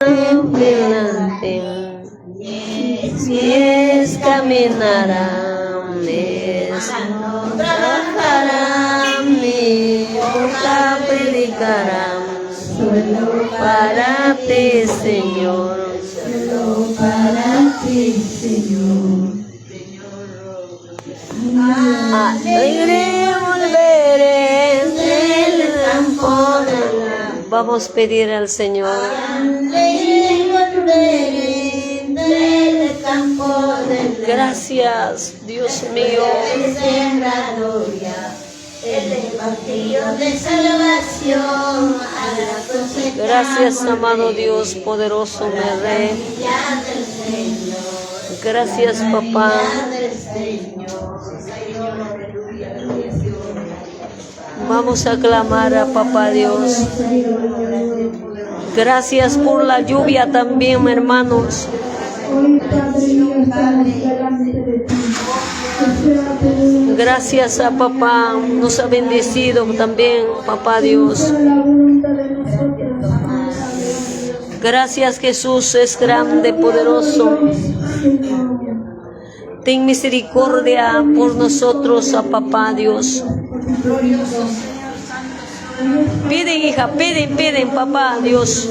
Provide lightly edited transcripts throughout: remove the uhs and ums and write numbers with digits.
Delante, mis pies caminarán, mis trabajarán, mi boca predicará. Solo para ti, Señor. Solo para ti, Señor. Alegre volveré Del campo de la Vamos a pedir al Señor. Alegre volveré del campo de la Gracias, Dios mío. El sembrado ya el evangelio de salvación a la cosecha. Gracias, amado volveré. Dios poderoso, La me rey. camilla del Señor. Gracias, La papá. camilla del Señor. Señor, aleluya, Vamos a clamar a papá Dios. Gracias por la lluvia también, hermanos. Hoy, Padre mío, estamos delante de ti. Que sea tu voluntad. Gracias a papá. Nos ha bendecido también, papá Dios. Sea la voluntad de nosotros, Padre. Gracias, Jesús, es grande, poderoso. Dios, Señor. Ten misericordia por nosotros, a papá Dios. Piden, hija, piden, piden, papá Dios.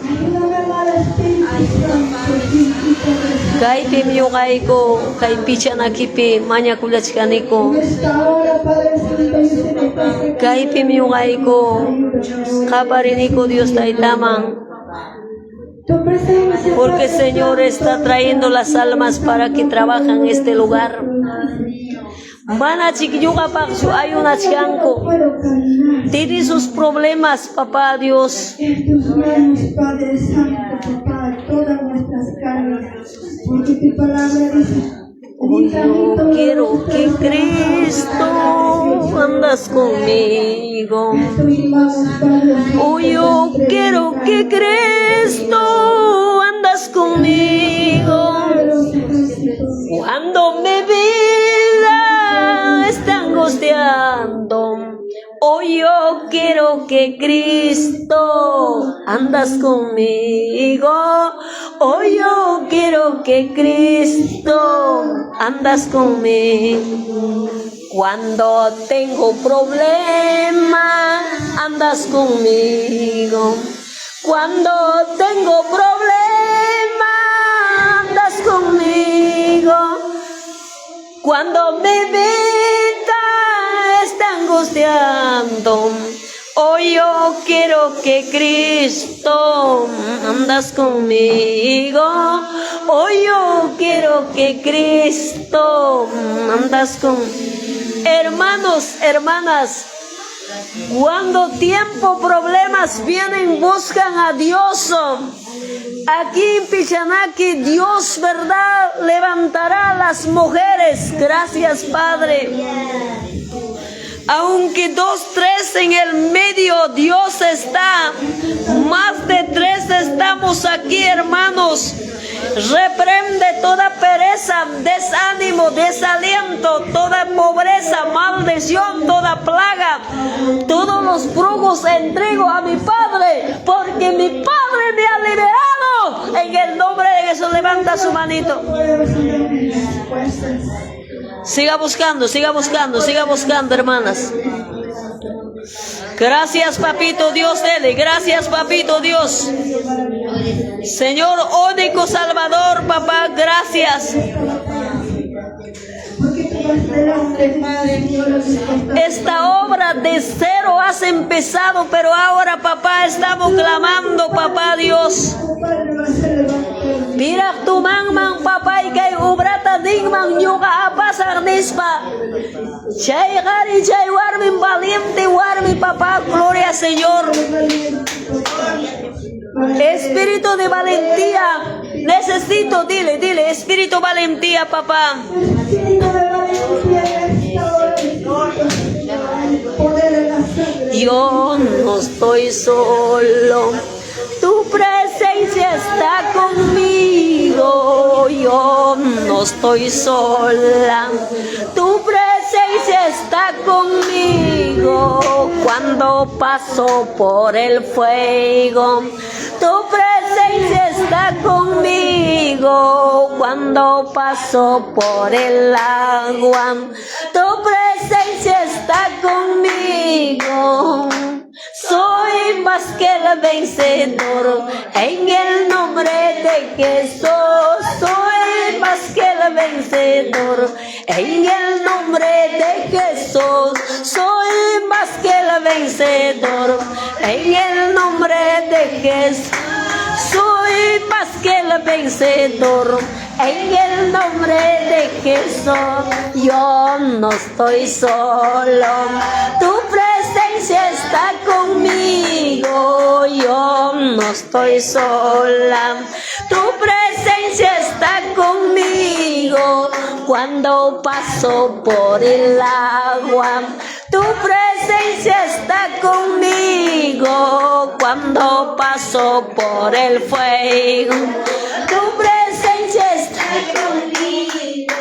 Ayúdame, amado Espíritu Santo, Espíritu Kaypim ñuqayku, kay Pichanakipi mañakullachkaniku. En esta hora, Padre Santo, yo sé que estás Kaypim ñuqayku, qapariniku Dios Taytaman. Tu presencia, Porque Padre Señor Santo, está trayendo las almas para que trabajen en este lugar. Manachik ñuqapaqchu ayunachkanku. No puedo caminar. Tiene sus problemas, papá Dios. En tus manos, Padre Santo, papá, todas nuestras cargas, porque tu palabra dice, Hoy venid a mí yo todos quiero los que que Cristo andas conmigo. En tus manos, Padre Santo, Hoy yo te entrego quiero mi que carga. Cristo andas conmigo. Poderoso ejército. Cuando mi vida está angustiando, hoy yo quiero que Cristo andas conmigo. Hoy yo quiero que Cristo andas conmigo. Cuando tengo problema, andas conmigo. Cuando tengo problema, andas conmigo. Cuando mi vida está angustiando, hoy yo quiero que Cristo andas conmigo. Hoy yo quiero que Cristo andas con. Hermanos, hermanas, cuando tiempo problemas vienen, buscan a Dios. Aquí en Pichanaki, Dios, ¿verdad? Levantará a las mujeres. Gracias, Padre. Aunque dos, tres en el medio, Dios está. Más de tres estamos aquí, hermanos. Reprende toda pereza, desánimo, desaliento, toda pobreza, maldición, toda plaga. Todos los brujos entrego a mi Padre, porque mi Padre me ha liberado. En el nombre de Jesús, levanta su manito. Poderoso de mis fuerzas. Siga buscando, siga buscando, siga buscando, hermanas. Gracias, papito Dios, dele. Gracias, papito Dios. Señor único Salvador, papá, gracias. Porque tú vas delante, Padre mío, a mis costados. Esta obra de cero has empezado, pero ahora, papá, estamos clamando, papá Dios. Tu Padre vas a levantar. Piraq tumanman papay kay obrata ninman ñuqa apasaq nispa. Chay qhari chay warmi valiente warmi papá, gloria Señor. Espíritu de valentía, necesito, dile, dile, espíritu valentía, papá. Espíritu de valentía en esta hora, Espíritu Señor, el poder de la sangre. Yo no estoy solo, tu presencia está conmigo. Yo no estoy sola, tu presencia está conmigo. Cuando paso por el fuego, Tu presencia está conmigo cuando paso por el agua. Tu presencia está conmigo. Soy más que el vencedor en el nombre de Jesús. Soy más que el vencedor en el nombre de Jesús. Soy más que el vencedor en el nombre de Jesús. Soy más que el vencedor en el nombre de Jesús. Yo no estoy solo. Tu presencia está conmigo. Yo no estoy sola. Tu presencia está conmigo cuando paso por el agua. Tu presencia está conmigo cuando paso por el fuego. Tu presencia está conmigo.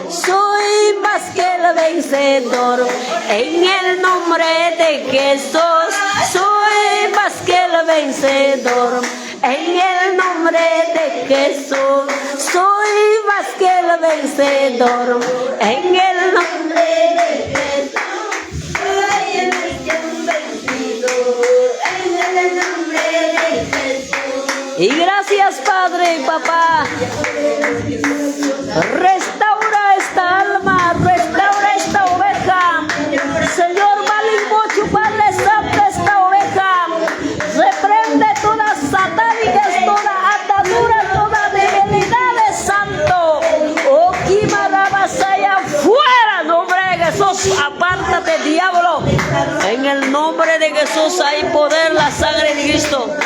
Soy más que el vencedor en el nombre de Jesús. Soy más que el vencedor en el nombre de Jesús. Soy más que el vencedor en el nombre de Jesús. Soy más que un vencedor en el nombre de Jesús. Y gracias, Padre y Papá. Restaura esta alma, restaura esta oveja. Señor, mucho Padre Santo, esta oveja. Reprende todas satánicas, toda atadura, toda debilidad, Santo. Oh, Kimarabasaya, fuera, nombre de Jesús. Apártate, diablo. En el nombre de Jesús hay poder, la sangre de Cristo.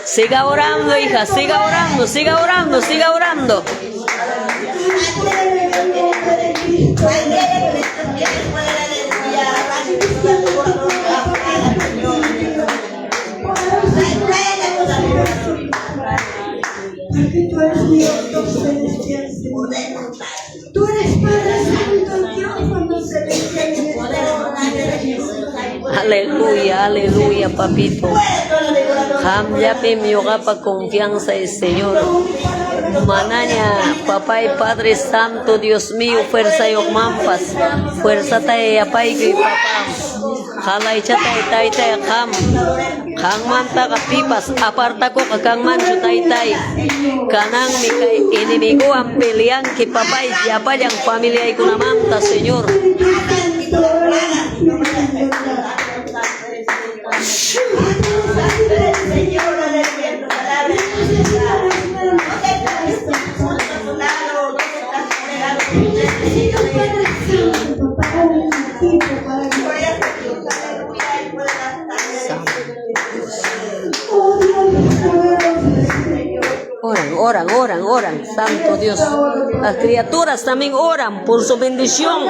Siga orando, hija, siga orando, siga orando, siga orando. Porque tú eres Dios celestial, Señor. Tú eres Padre Santo, Dios celestial en esta hora. Aleluya, aleluya, papito. Qamllapi ñuqapa confianza es Señor. Manaña, papá y Padre Santo, Dios mío, fuerza yoqmanpas, fuerza yapayki papá. Qalaychatay taytay qam. Qanmantaqa pipas apartakuqa kanmanchu taytay. Kananmi kay enemiguwan peleanki papay llapallan familiaykunamanta, Señor. Padre Santo, papá, un equipo para Oh Dios poderoso, Señor. Oran, oran, oran, oran, Santo Dios. Las criaturas también oran por su bendición,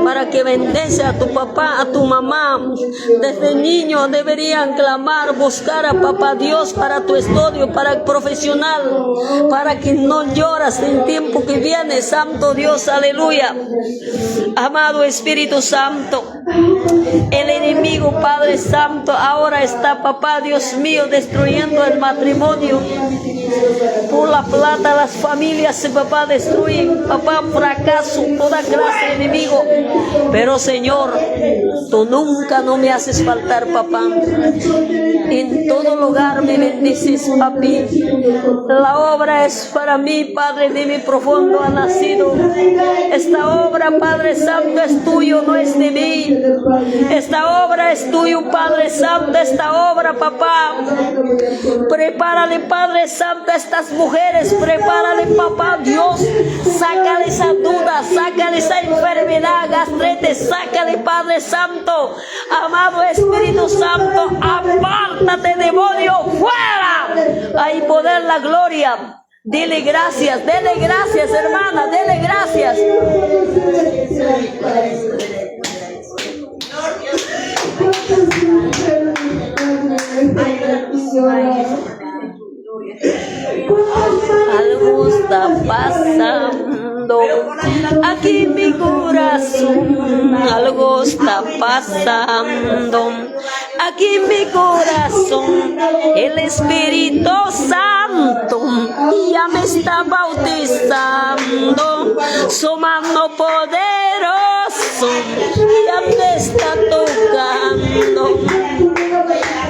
para que bendice a tu papá, a tu mamá. Desde niño deberían clamar, buscar a papá Dios para tu estudio, para el profesional, para que no lloras en tiempo que viene, Santo Dios, aleluya. Amado Espíritu Santo, el enemigo Padre Santo ahora está, papá Dios mío, destruyendo el matrimonio. Por la plata las familias, papá, destruyen, papá, fracaso, toda clase de enemigo. Pero Señor, tú nunca no me haces faltar, papá. En todo lugar me bendices, papi. La obra es para mí, Padre de mi profundo ha nacido. Esta obra, Padre Santo, es tuyo, no es de mí. Esta obra es tuyo, Padre Santo. Esta obra, papá. Prepárale, Padre Santo, a estas mujeres. Prepárale, papá Dios. Sácale esa duda, sácale esa enfermedad, gastrete. Sácale, Padre Santo. Amado Espíritu Santo, apártate, demonio, fuera. Hay poder, la gloria. Dile gracias, dele gracias, hermana, dele gracias. Algo está pasando aquí en mi corazón, algo está pasando. Aquí mi corazón, el Espíritu Santo ya me está bautizando. Su mano poderoso ya me está tocando.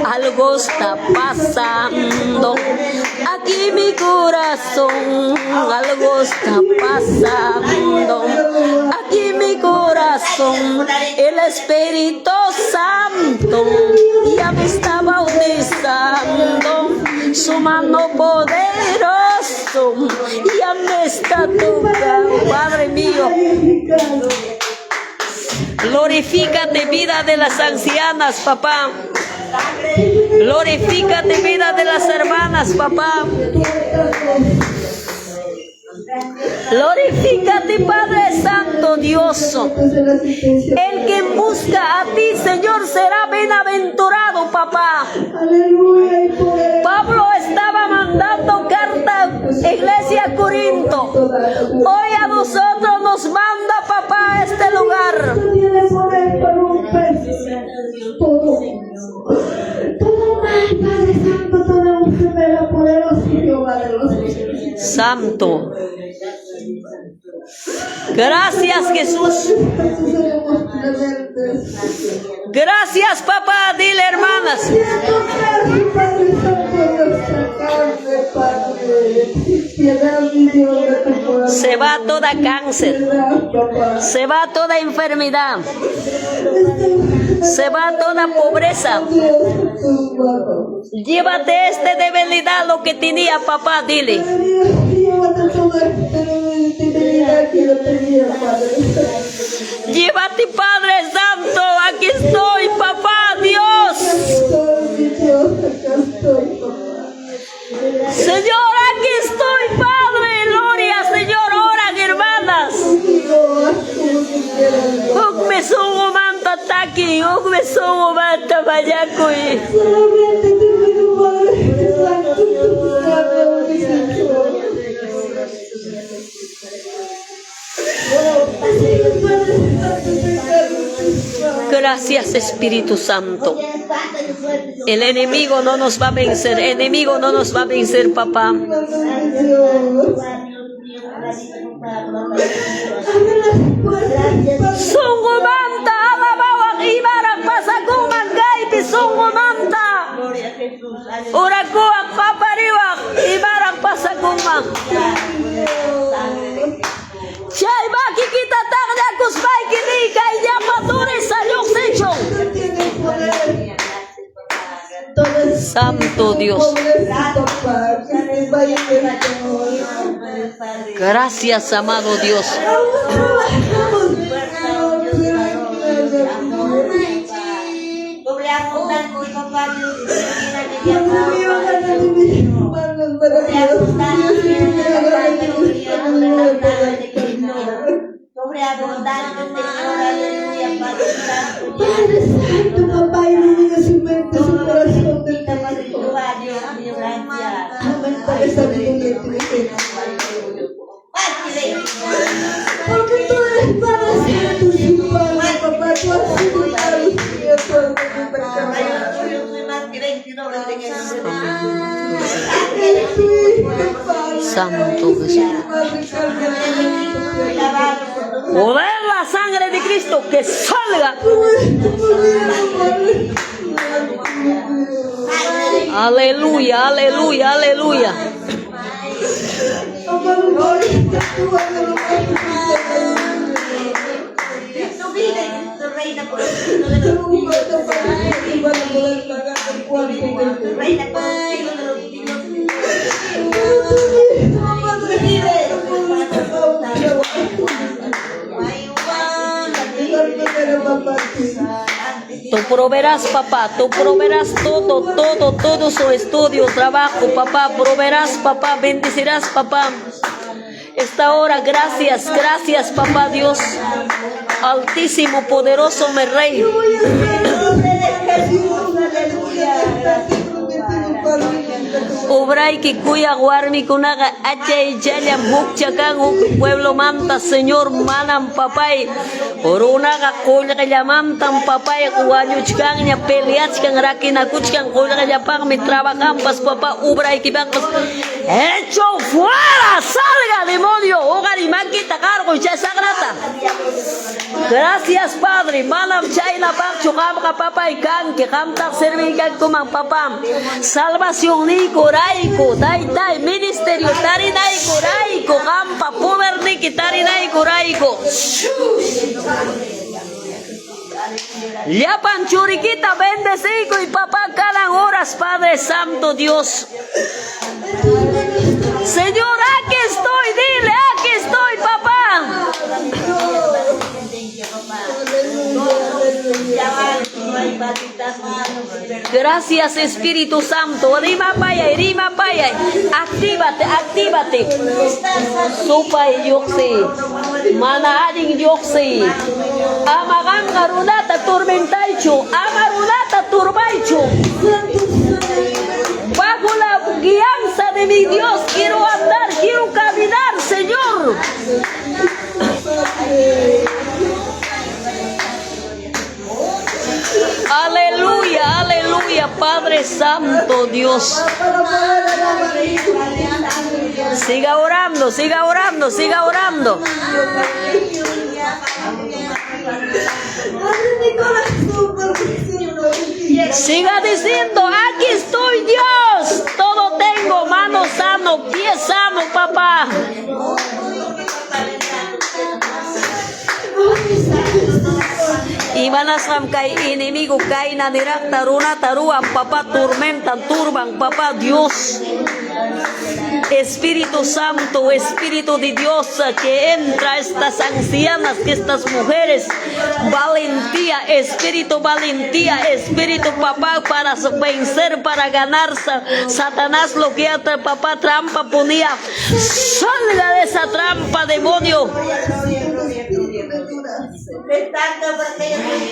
Algo está pasando aquí mi corazón, algo está pasando aquí mi corazón. El Espíritu Santo ya me está bautizando. Su mano poderoso ya me está tocando. Padre mío, glorifícate, vida de las ancianas, papá. Glorifícate, vida de las hermanas, papá. Glorifícate, Padre Santo Dios. El que busca a ti, Señor, será bienaventurado, papá. Aleluya y poder. Pablo estaba mandando carta a Iglesia Corinto. Hoy a nosotros nos manda, papá, a este lugar. Tú tienes poder para romper todo. Todo mal, Padre Santo, toda enfermedad, poderoso Jehová de los ejércitos. Santo. Gracias, Jesús. Seremos rebeldes. Gracias, papá. Dile, hermanas. Siento casi, Padre Santo, nuestra carne, Padre. Piedad, mi Dios, de tu corazón. Se va toda cáncer. Piedad, papá. Se va toda enfermedad. Se va toda pobreza. Dios, en tus manos. Llévate esta debilidad, lo que tenía, papá. Dile. Dios, llévate toda esta debilidad que yo tenía, Padre. Llévate, Padre Santo. Aquí estoy, papá. Dios. Estoy, mi Dios, acá estoy, papá. Señor, aquí estoy, Padre. Gloria, Señor. Oran, hermanas. Contigo, haz como tú quieras, Dios. Hukmi sunqumanta taki, hukmi sunqumanta mañakuy. Solamente te pido, Padre Santo, tu mano, mi Señor. Así que, Padre Santo, te encargo tus manos. Gracias, Espíritu Santo. El enemigo no nos va a vencer, el enemigo no nos va a vencer, papá. Manos, mi Dios. Abre las puertas, Padre. Sunqumanta alabawaq imaraq pasakunman kaypi sunqumanta. Orakuwaq qapariwaq imaraq pasakunman. Chay makikita taqllakuspayki niy kay llapa dureza lluqsichun. Tú tienes poder. Todo es Santo Dios. pobreza, papá, que te vaya mejor. Gracias, amado Dios. Aún trabajamos, Señor, pero Dios mío, gana de mis manos maravillosas. Dios mío, gana de mis manos maravillosas. Padre Santo, papá, ilumina su mente, su corazón de tu hijo. Aumenta la sabiduría y inteligencia. Porque tú eres Padre Santo, su Padre, papá, tú has sido la luz mía, tú has sido la Eres tu hijo, Padre. Santo Jesús. Madre, carga Poder la sangre de Cristo que salga. Padre. Aleluya, aleluya, aleluya. Amado Padre, tú hazlo lo más Cristo vive, Cristo reina por los siglos de los Tú vas a poder pagar el cuarto de reina por los siglos de los siglos. Padre, Tú proveerás, papá, tú proveerás todo, todo, todo su estudio, trabajo, papá, proveerás, papá, bendecirás, papá. Esta hora, gracias, gracias, papá Dios, altísimo, poderoso, mi rey. Voy a hacer Obrayki kuyaq warmikunaqa achaychallam hukcha kan huk pueblomanta, Señor, manam papay runaqa qullqillamantam papay wañuchkanña, peleachkan, rakinakuchkan, qullqillapaqmi trabajanpas papá, obraykipaqpas. ¡Hecho fuera! ¡Salga, demonio! Uqari makita qarquy chay saqrata. Gracias, Padre. Manam chaynapaqchu qamqa papay kanki. Qamtaq serviykankuman papam. Salvacionniyku rayku, taytay, ministerio tarinayku rayku, qampa poderniki tarinayku rayku. Llapan churikita bendeciykuy, papá, kanan horas, Padre Santo Dios. Señor, aquí estoy, dile, aquí estoy, papá. Gracias, Espíritu Santo. Rimapayay, rimapayay. Actívate, actívate. Supay lluqsi. Mana allin lluqsi. Ama qamqa runata tormentaychu. Ama runata turbaychu. Bajo la guianza de mi Dios quiero andar, quiero caminar, Señor. Aleluya, aleluya, Padre Santo Dios. Siga orando, siga orando, siga orando. Abre mi corazón, Padre Santo. Siga diciendo, aquí estoy, Dios. Todo tengo, mano sano, pie sano, papá. Imanasqam kay enemigo kayna niraqta runata ruwan, papá, tormentan, turban, papá Dios. Espíritu Santo, Espíritu de Dios, que entra a estas ancianas, que estas mujeres, valentía, Espíritu valentía, Espíritu papá, para vencer, para ganar. Satanás lo que papá trampa ponía. Salga de esa trampa, demonio.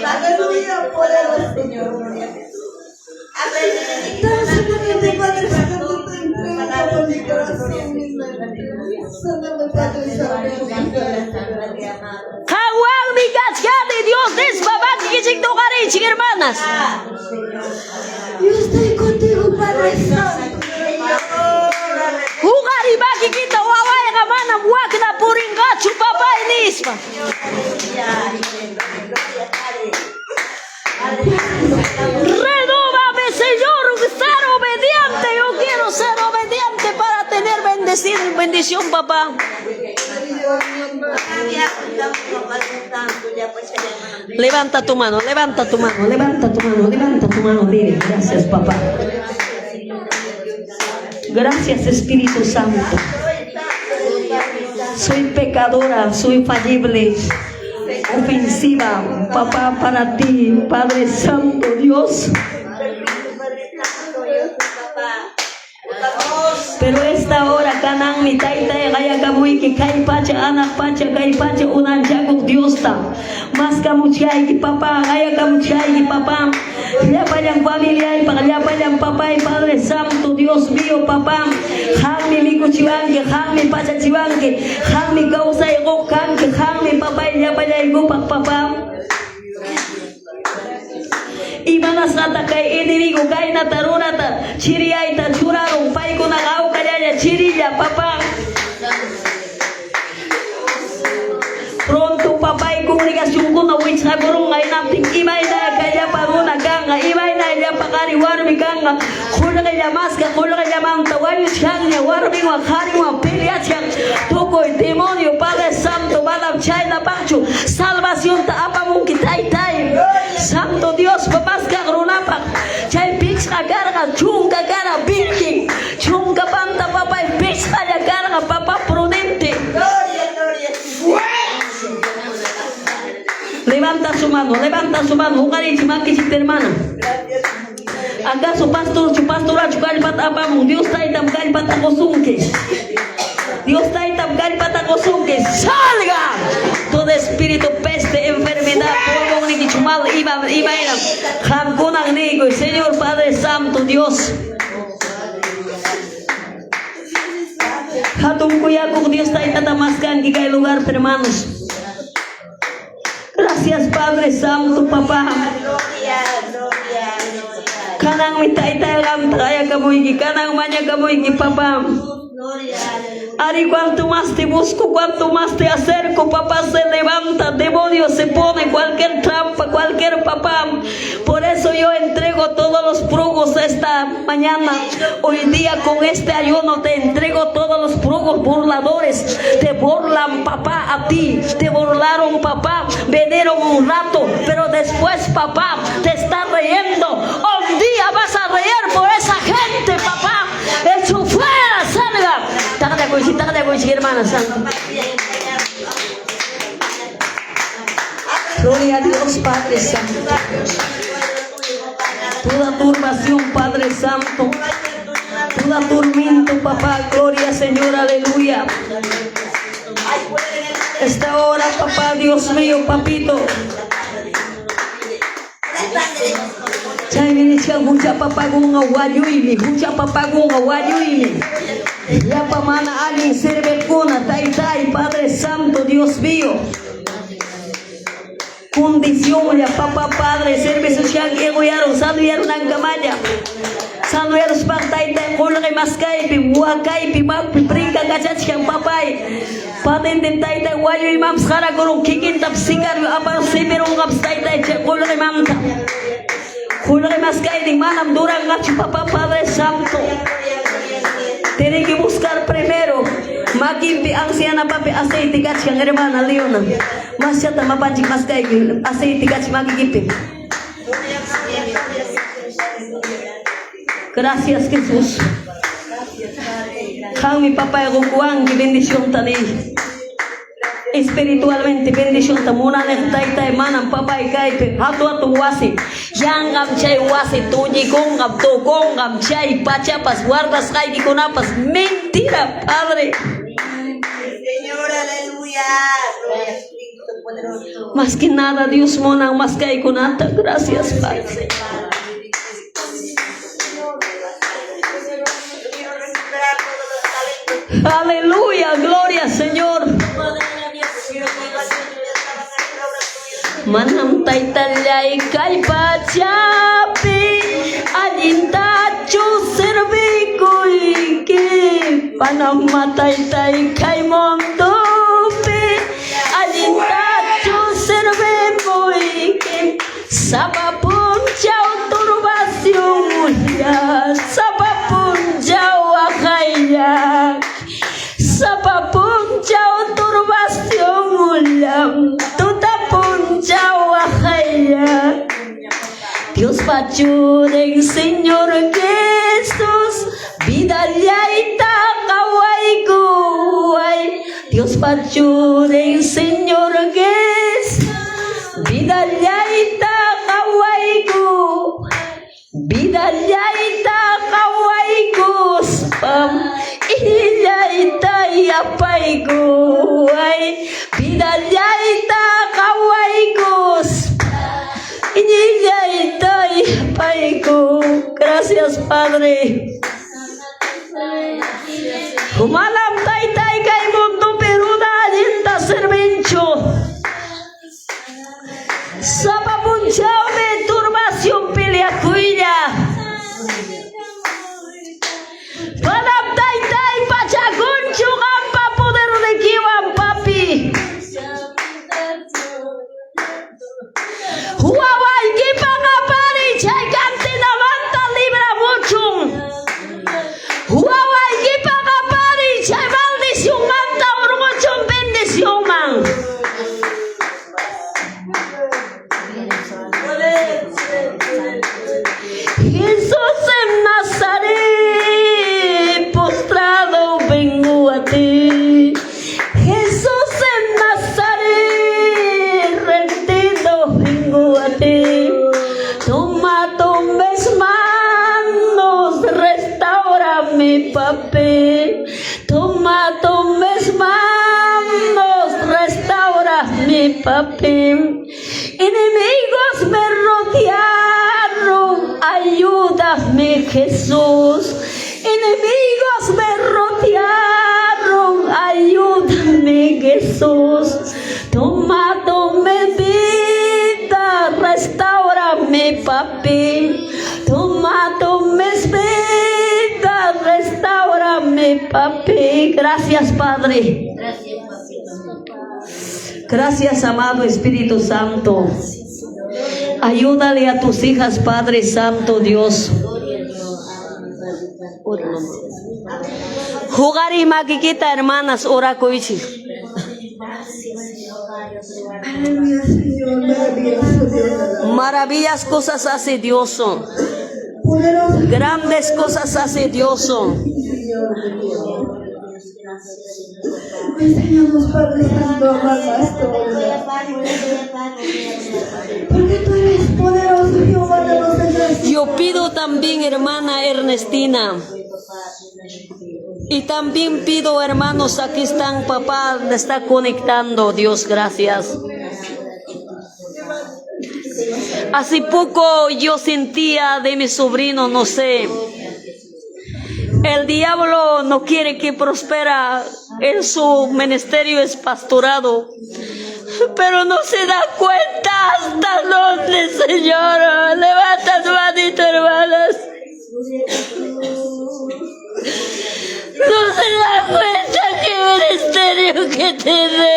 Aleluya, poderoso Señor. Sáname, Padre Santo, te entrego todo mi corazón, mis manos. Sáname, Padre Santo. Qanwanmi kachkani Dios nispa makikichikta uqariychik, hermanas. Yo estoy contigo, Padre Santo. Uqari makikita, wawayqa manam wakna purinqachu, papay, nispa. Renóvame, Señor, ser obediente. Yo quiero ser obediente para tener bendecido, bendición, papá. Levanta tu mano, levanta tu mano, levanta tu mano, levanta tu mano, dile, gracias, papá. Gracias, Espíritu Santo. Soy pecadora, soy fallible, ofensiva, papá, para ti, Padre Santo, Dios. Pero esta hora kananmi taytay qayakamuyki kay pacha hanaq pacha kay pacha unanchakuq Diosta maskamuchkayki, papá, qayakamuchkayki, papá, llapallan familiaypaq, llapallan papay, Padre Santo, Dios mío, papá. Qammi mikuchiwanki, qammi pachachiwanki, qammi kawsay quq kanki, qammi papay llapallaykupaq, papá. Imanasqataq kay enemigo kaynata runata chiriyayta churarun, paykunaqa hawkallalla chirilla, papá. Pronto papay congregacionkuna wichqakurunqa, hinaptin imayna kay llapa runa kanqa, imayna llapa qhari warmi kanqa, qullqilla maska, qullqillamanta wañuchkanña, warminwan qharinwan peleachkan tukuy demonio. Padre Santo, manam chaynapaqchu salvacionta apamunki, taytay Santo Dios, maskaq runapaq. Chay pichqa karqa, 10 karqa, virgen, 10 panta, papay, pichqalla karqa, papá prudente. Levanta su mano, levanta su mano. Uqariychik makichikta, hermana. ¿Acaso pastorchu, pastorachu kallpata apamun? Dios taytam kallpata qusunki. Dios taytam kallpata qusunki. ¡Salga! Todo espíritu, peste, enfermedad, pulmonnikichu mal, ima, imayna. Qamkunan niykuy, Señor Padre Santo Dios. Hatun kuyakuq Dios taytata maskanki kay lugar, hermanos. Gracias, Padre Santo, papá. Gloria, gloria, gloria. Kananmi tayta qamta qayakamuyki, kanan mañakamuyki, papá. Gloria, aleluya. Ari, cuanto más te busco, cuanto más te acerco, papá se levanta, demonio se pone, cualquier trampa, cualquier papá. Por eso yo entrego todos los brujos esta mañana. Hoy día con este ayuno te entrego todos los brujos burladores. Te burlan, papá, a ti. Te burlaron, papá. Vinieron un rato, pero después, papá, te está riendo. Un día vas a reír por esa gente, papá. Echo fuera, salga. Tácate con hermana santa. Gloria a Dios, Padre Santo. Toda turbación, Padre Santo. Toda tormento, papá. Gloria, Señor, aleluya. Esta hora, papá, Dios mío, papito. Chaymi nichkan hucha papakunqa wañuymi, hucha papakunqa wañuymi. Llapa mana allin sirviqkuna, taytay, Padre Santo, Dios mío. Condición ya, papá, Padre, servicio egoyaron, sanuyarunankamaña. Sanuyaruspan taytay qullqi maskaypi, wakaypi, mapi, brinca kachachkan papay. Patente taytay wañuymampas qarakurun kikintapas sicario apar sipirunqapas taytay chay qullqimanta. Qullqi maskaynin manam duranqachu papá Padre Santo. Tiene que buscar primero. Makinpi anciana papi aceite kachkan hermana Leona. Masyata mapanchik maskaypi aceite kach makikipi. Gracias Jesús. Qanmi papay qukuwanki bendición tani. Espiritualmente bendición ta munaniq taytay manam papay kaypi hatu hatu wasi. Yanqam chay wasi tuñikunqam tukunqam chay pachapas guardasqaykikunapas mentira, Padre. Señor, aleluya. Gloria a Cristo poderoso. Más que nada, Dios munan más kaykunata. Gracias, Padre. Yo quiero recuperar todos los talentos. Aleluya, gloria, Señor. Quiero volver a trabajar en la obra tuya. Manam taytallay kay pachapi allintachu servikuyki manam mataytay kay mundupi allintachu servimuyki sapa punchaw turbacionlla sapa punchaw waqaylla sapa punchaw turbacionlla tuta punchaw waqaylla Dios pachuren Señor Jesús vidallayta qawaykuway Dios pachuren Señor Jesús vidallayta qawayku vidallayta qawaykuspam illayta yapaykuway vidallayta qawaykuspa illayta yapayku. Gracias, Padre. Manam taytay kay mundupi runa allinta servinchu. Sapa punchawmi turbación peleakuylla. Manam taytay pachakunchu qampa podernikiwan, papi. Wawaykipa qapariy chay cantinamanta libramuchun. Wawaykipa qapariy chay maldicionmanta urquchun bendicionman. Jesús en Nazaret, postrado vengo a ti. Jesús en Nazaret, rendido vengo a ti. Toma tus manos, restaura mi papel. Toma tus manos, restaura mi papel. Enemigos me rodearon, ayúdame Jesús. Enemigos me rodearon, Padre, papi. Gracias, Padre. Gracias, amado Espíritu Santo. Ayúdale a tus hijas, Padre Santo Dios. Jugar y maquiquita, hermanas, orakuychik. Aleluya, Señor, maravilloso Dios. Maravillas cosas hace Dios. Poderoso Grandes cosas hace Dios. Señor mío. Enséñanos, Padre Santo, a amar más tu obra. Porque tú eres poderoso, Jehová de los ejércitos. Yo pido también, hermana Ernestina. Y también pido, hermanos, aquí están, papá, está conectando. Dios, gracias. Hace poco yo sentía de mi sobrino, no sé. El diablo no quiere que prospera en su ministerio es pastorado. Pero no se da cuenta hasta dónde, Señor. Levanta su manito, hermanas. No se da cuenta qué ministerio que tiene.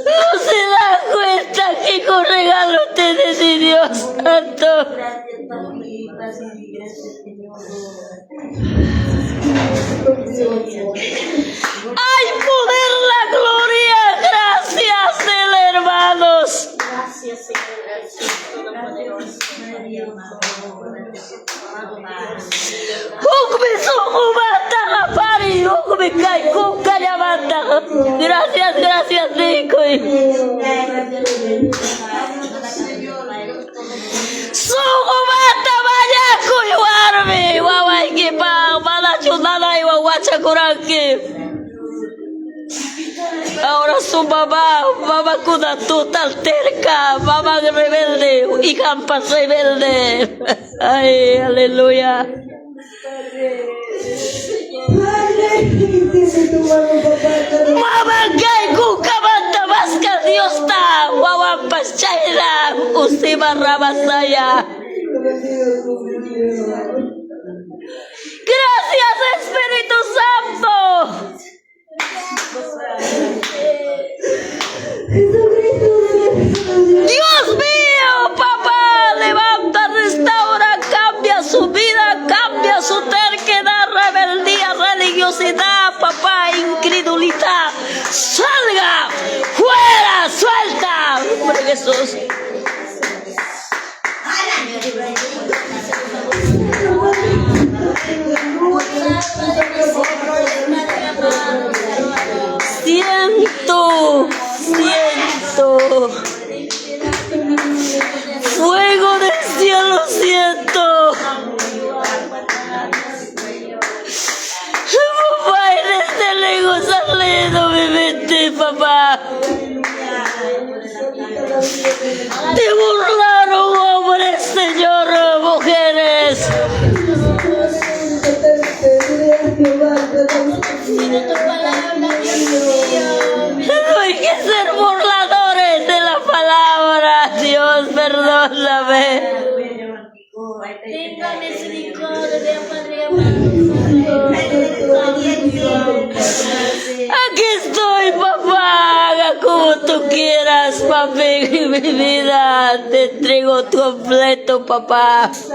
No se da cuenta que con regalo tiene de Dios Santo. ¡Ay, poder la gloria! Gracias, del hermanos. Gracias, Señor, gracias, Todopoderoso, Padre amado. Hukmi sunqumanta qapariy, hukmi kay kunkallamanta. Gracias, gracias, niykuy. Sunqumanta mañakuy, warmi, wawaykipaq, manachu nanaywan wachakuranki. Ahora su mamá, mamá kuna total terca, mamá rebelde, hija rebelde. Ay, aleluya. Padre, extiende tu mano, papá. Mama kay kunkamanta maska Diosta, wawanpas chayna, usima rabasaya. Gracias, Espíritu Santo. Jesucristo de Dios mío, papá, levanta, restaura, cambia su vida, cambia su terquedad, rebeldía, religiosidad, papá, incredulidad. Salga, fuera, suelta. Nombre de Jesús. Siento, siento. Fuego del cielo siento. Papá, desde lejos saliendo mi mente, papá. Te burlaron hombres, Señor, mujeres. No hay que ser burladores de la palabra. Dios, perdóname. Tenga misericordia, Padre amado. Aquí estoy, papá. Haga como tú quieras, papi. Mi vida te entrego completo, papá. Es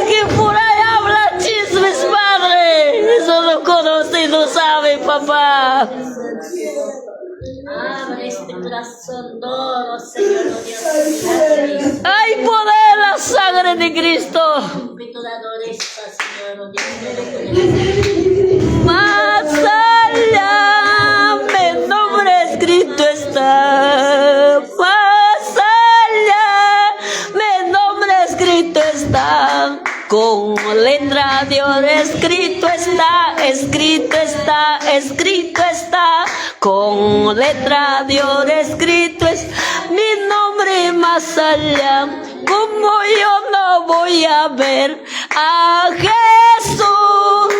que por ahí habla chismes, padre. Eso no conoce y no sabe, papá. Abre este corazón duro, Señor, oh Dios. Hay poder la sangre de Cristo. Cumple toda dureza, Señor, oh Dios Todopoderoso. Más allá, mi nombre escrito está. Más allá, mi nombre escrito está. Con letra de oro escrito está, escrito está, escrito está. Con letra de oro escrito es mi nombre más allá. Como yo no voy a ver a Jesús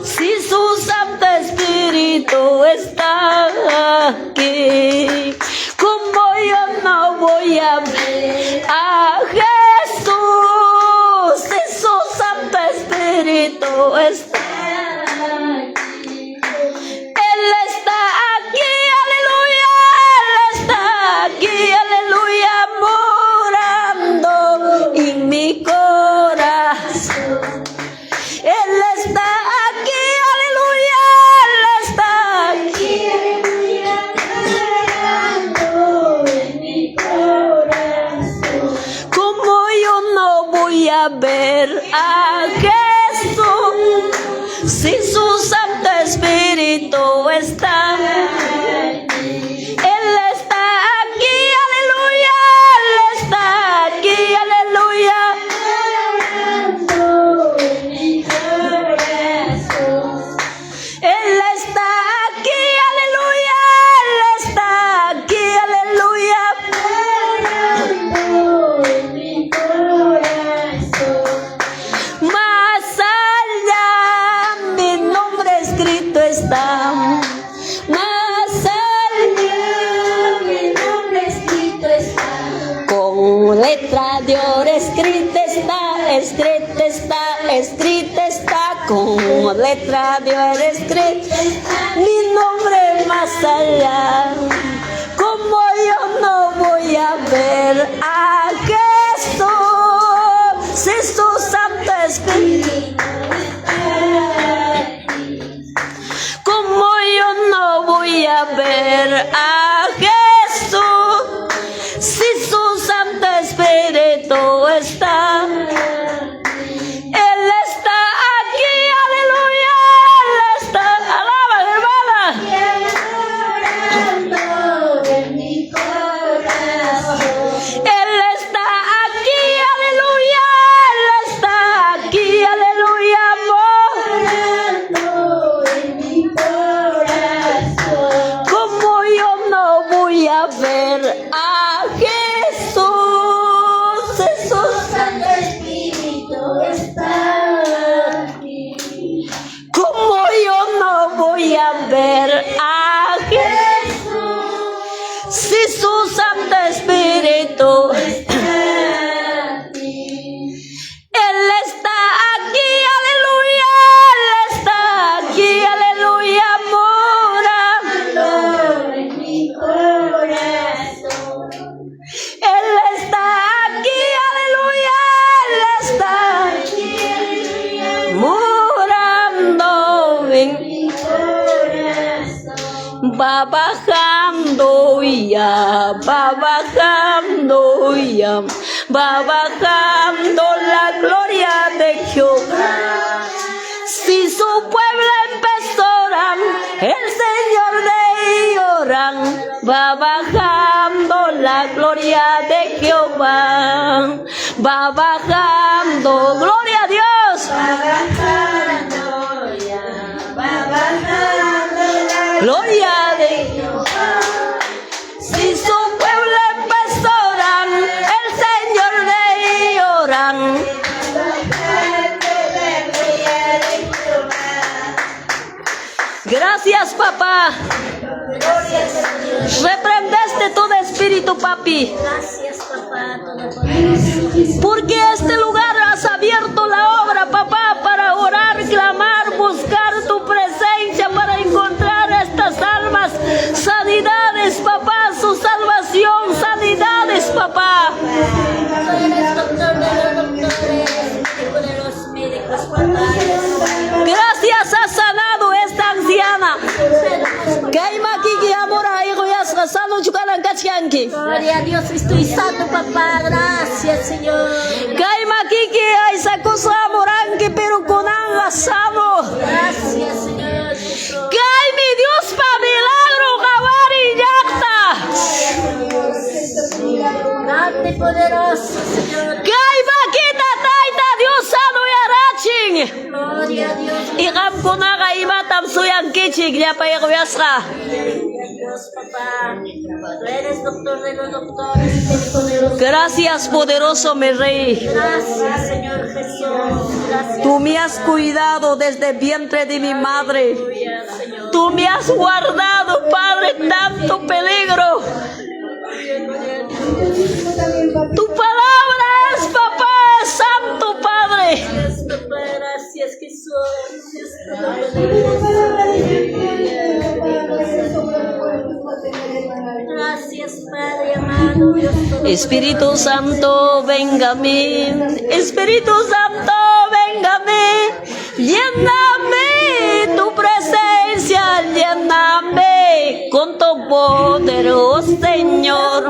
si su Santo Espíritu está aquí. Como yo no voy a ver a Jesús si a ver a Jesús si su Santo Espíritu está? Él está aquí, aleluya. Él está aquí, aleluya. Mi corazón. Él está aquí, aleluya. Él está aquí, aleluya. Morando en mi corazón. Más allá mi nombre escrito está. Más allá Mi nombre escrito está. con letra de oro escrita está, escrita está, escrita está, con letra de oro escrita mi nombre más allá. Como yo no voy a ver a Jesús si su Santo Espíritu? Como yo no voy a ver a Jesús si su Santo Espíritu está? Él está aquí, aleluya. Él está, alaba, hermana. Morando en mi corazón. Él está aquí, aleluya. Él está aquí, aleluya. Morando en mi corazón. Como yo no voy a ver a Jesús, Jesús. Santo Espíritu está aquí. Como yo no voy a ver a Jesús si su Santo Espíritu Está aquí. Él está aquí, aleluya. Él está aquí, aleluya. Morando En mi corazón. Él está aquí, aleluya. Él está Aquí, aleluya. morando en Mi corazón. Va bajando ya, va bajando ya, va bajando la gloria de Jehová. Si su pueblo empezó a orar, el Señor de oran, va bajando la gloria de Jehová, va bajando, gloria a Dios. Va bajando ya, va bajando la Gloria de Jehová. Si su pueblo empezó a orar, el Señor de oran. Bajando la gloria de Jehová. Gracias, papá. Gloria a Dios. Reprendeste todo espíritu, papi. Gracias, papá todopoderoso. Porque este lugar has abierto la obra, papá, para orar, clamar, buscar tu presencia, para encontrar estas almas, sanidades, papá, su salvación, sanidades, papá. Tú eres doctor de los doctores, médico de los médicos, papá. Gracias, has sanado esta anciana. Kay makiki amora iquyasqa sanochu kanan kachkanki. Gloria a Dios, estoy sano, papá. Gracias, Señor. Kay makiki aysakusqa amuranki pero kunanqa sano. Gracias, Señor Jesús. Kaymi Diospa milagro qawari llaqta. Grande y poderoso, Señor. Kay makita Tayta Dios sanoyarachin. Gloria a Dios. Y qamkunaqa imatam suyankichik llapa iquyasqa. Gloria a Dios, papá. Tú eres doctor de los doctores, médico de los Gracias, poderoso mi rey. Gracias, Señor Jesús. Gracias. Tú me has cuidado desde el vientre de mi madre. Aleluya, Señor. Tú me has guardado, Padre, tanto peligro. Tu palabra es, papá, es santo, Padre. Gracias, papá. Gracias, Jesús. Dios todopoderoso. Gracias, Padre amado, Dios todopoderoso. Espíritu Santo, venga a mí. Espíritu Santo, venga a mí. Lléname tu presencia, lléname con tu poder, oh Señor.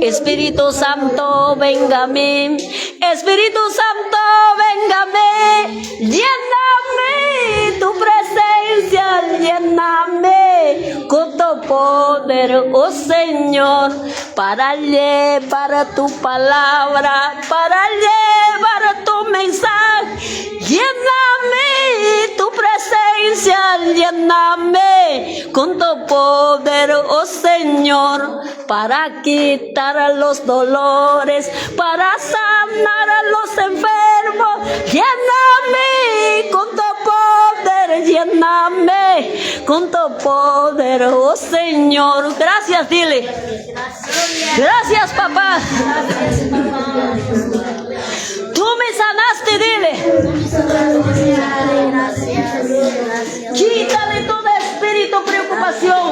Espíritu Santo, venga a mí. Espíritu Santo, véngame, lléname tu presencia, lléname con tu poder, oh Señor, para llevar tu palabra, para llevar tu mensaje. Lléname tu presencia, lléname con tu poder, oh Señor, para quitar los dolores, para sanar a los enfermos. Lléname con tu poder, lléname con tu poder, oh Señor. Gracias, dile. Gracias, papá. Tú me sanaste, dile. Quítale todo espíritu preocupación,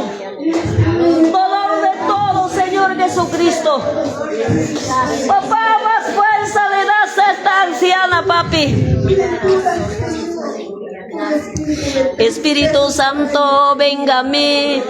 dolor de todo, Señor Jesucristo. Papá, más fuerza le das a esta anciana, papi. Espíritu Santo, venga a mí.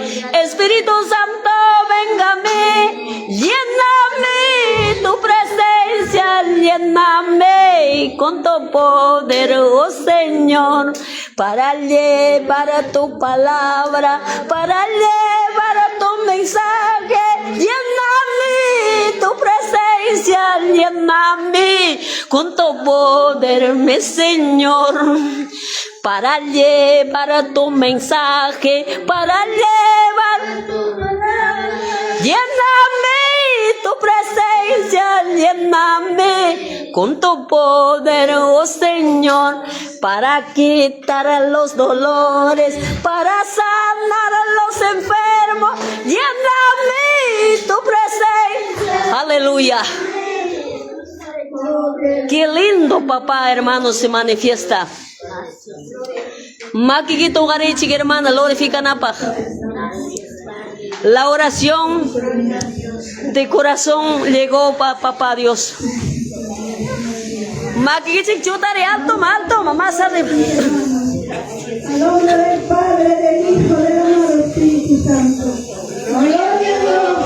Espíritu Santo, venga a mí. Lléname tu presencia, lléname con tu poder, oh Señor, para llevar tu palabra, para llevar tu mensaje. Lléname tu presencia, lléname con tu poder, mi Señor, para llevar tu mensaje, para llevar tu palabra. Lléname tu presencia, lléname con tu poder, oh Señor, para quitar los dolores, para sanar a los enfermos. Lléname tu presencia. Aleluya. Qué lindo, papá, hermano, se manifiesta. Makikita uqarichik, hermana, glorificanapaq. La oración de corazón llegó pa papá Dios. Makikichik chutari alto, alto, mamá arriba. Al nombre del Padre, del Hijo, del amado Espíritu Santo. Gloria a Dios.